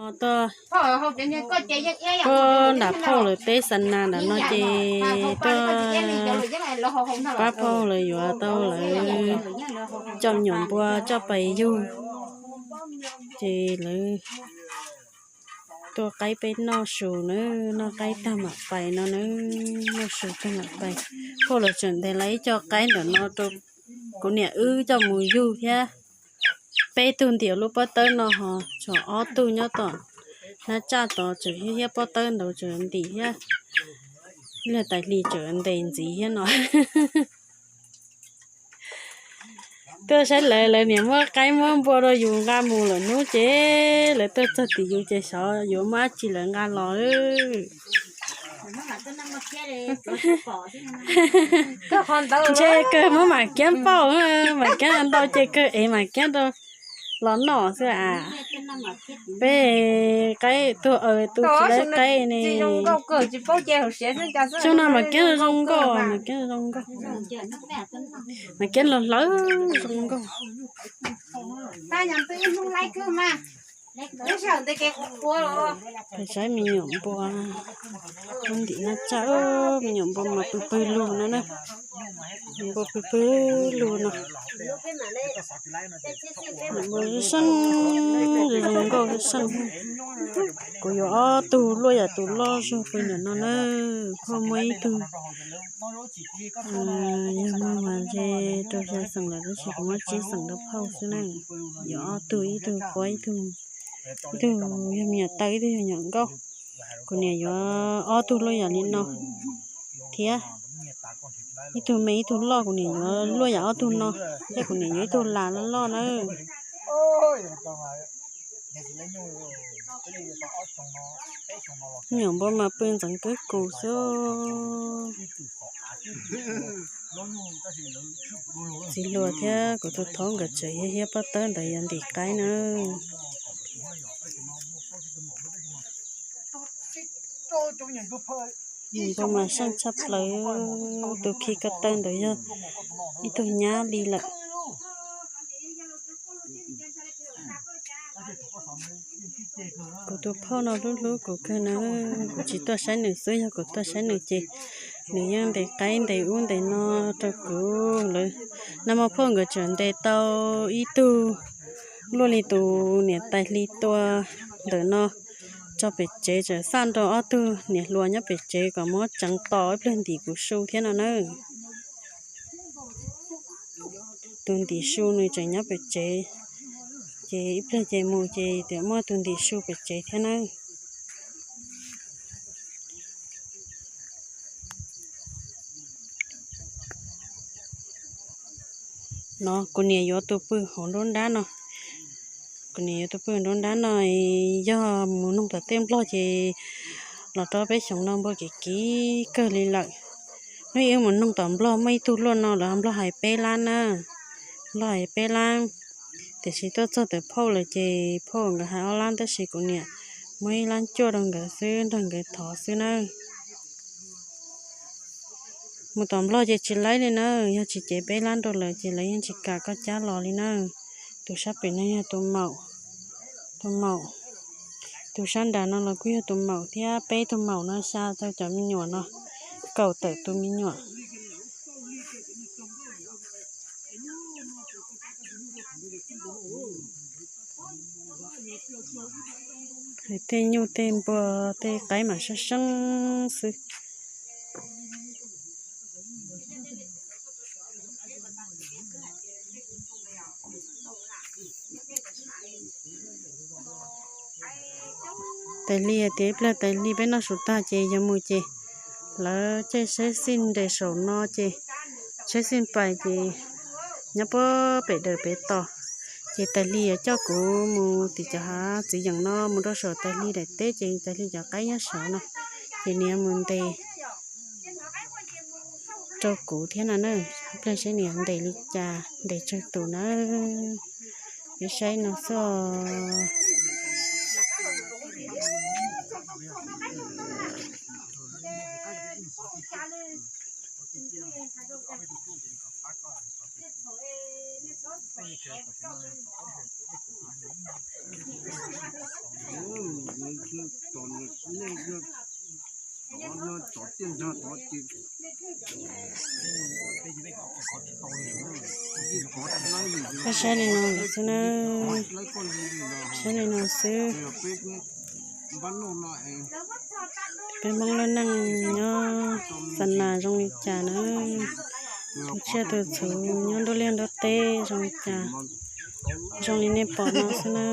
Tuaj, tuaj nram phauj lawv teb xa nas nram no ces tuaj pab phauj lawv yuav tau lawv coj me nyuam npua coj pais yug. Ces lawv tuaj qaib peb noj su na, noj qaib tag mam pais no na, noj su tag mam pais. Phauj lawv tseem ntes lawv ib co qaib ntawm no rau kuv niam wb coj mus yug thiab. Peb tug ntim lub pob tawb no ho tshuav ob tug nyob tom hnab tsaj tod tseem hiab hiab pob tawb ntawd tseem ntim thiab. Ib pliag tais hli tseem ntes ntxiv thiab no. Tuaj saib lawv, lawv niam muab qaib muab npua rau yus nqa mus lawm hnub ces lawv tuaj txog tim yus ces xyov yuav muab dab tsi lawv nqa los. Ntshe kawg muab Mam Kiab pauj, Mam Kiab ntau ces kawg ev Mam Kiab rau los noj xwb as. Peb qaib tuag aws tu tsis laib qaib ne. Xyoo no Mam Kiab zoo nkauj, Mam Kiab zoo nkauj. Mam Kiab los hlawv zoo nkauj. Saib me nyuam npua, ntim na tsaj, me nyuam npua mas pw pwg lug no na. Npua pw pwg lug no. Npua seej, zoo nkauj seej. Kuv yuav ob tug luaj yam tus loj zog pw ntawm no na. Phauj muab ib tug, yog muaj mas ntshe rau xya xeem lawm tab sis kuv muab tsib xeem rau phauj xwb na. Yuav ob tug, ib tug quab, ib tug, ib tug yog me nyuam taw, ib tug yog me nyuam nkauj. Kuv niam yuav ob tug luaj yam li no thiab, ib tug me ib tug loj, kuv niam yuav luaj yam ob tug no thiab, kuv niam yuav ib tug las loj loj na. Me nyuam npua mas pw ntxeev kawg kuv xwb. Txiv hluas thiab kuv tus thaub nkawd tseem hiab hiab pob tawb ntawd yuav ntim qaib na. Npua mas seej tshaj plaws, tus khi ko taw ntawd yog ib tug nyab li lawm. Kuv tus phauj no hlub hlub kuv kawg na, kuv tsis tuaj saib nws xwb, yog kuv tuaj saib nws ces nws yeej ntes qaib ntes ub ntes no rau kuv lawm. Nag hmo phauj nkawd tseem ntes tau ib tug luaj li tus niam tais hli tua ntawm no tso pem tsev, tseem xaj nrog ob tug niam hluas nyob pem tsev kom muab tseev tos ib pliag ntim kuv su thiab no na. Tus ntim su nws tseem nyob pem tsev, ces ib pliag ces mus ces tias muaj tus ntim su pem tsev thiab na. No kuv niam yuav tus pw hauv nruab nrab no. Kuv niam yuav tus pw hauv nruab nrab no, yog mus noog tom tej nplog ces los rau peb xyoos no npua kev kiv kawg li lawm. Hnub ib mus noog tom nplog muaj ib tug luaj no lawm, nplog hais peb lab na, nplog hais peb lab. Tiam sis tuaj txog tom phauj lawm ces phauj nkawd hais ob lab tab sis kuv niam muab ib lab cuaj rau nkawd xwb nrog nkawd thov xwb na. Mus tom nplog ces tsis laib li na, yog tsis cev peb lab rau lawv ces lawv yeej tsis kam koj cab los li na. Tus sab pem no yog tus maum, tus maum, tus sab nram no los kuj yog tus maum thiab, peb tug maum no xa tau cov me nyuam no, kaum tawm tus me nyuam. Tej nyuj tej npua tej qaib mas seeb seeb xwb. Tais Hli tias ib pliag Tais Hli peb noj su tag ces yuav mus ces lawv caij saib xij nres saum no ces saib xij pais ces nyob puag pem daws pem tos. Ces Tais Hli yuav coj kuv mus tim cov hav txiv yeem no mus rau saum Tais Hli daim teb ces Tais Hli cov qaib nyob saud no, ces nws yuav mus ntes rau kuv thiab no na. Ib pliag saib nws yuav ntes li cas, ntes tsawg tus na. Peb saib no xwb. Koj saib li no xwb na, saib li no xwb. Peb Hmoob lub neej nyob xa nas zoo li cas na, tus tsiaj tus txhu nyob nruab liaj nruab teb zoo li cas, zoo li nej pom no xwb na.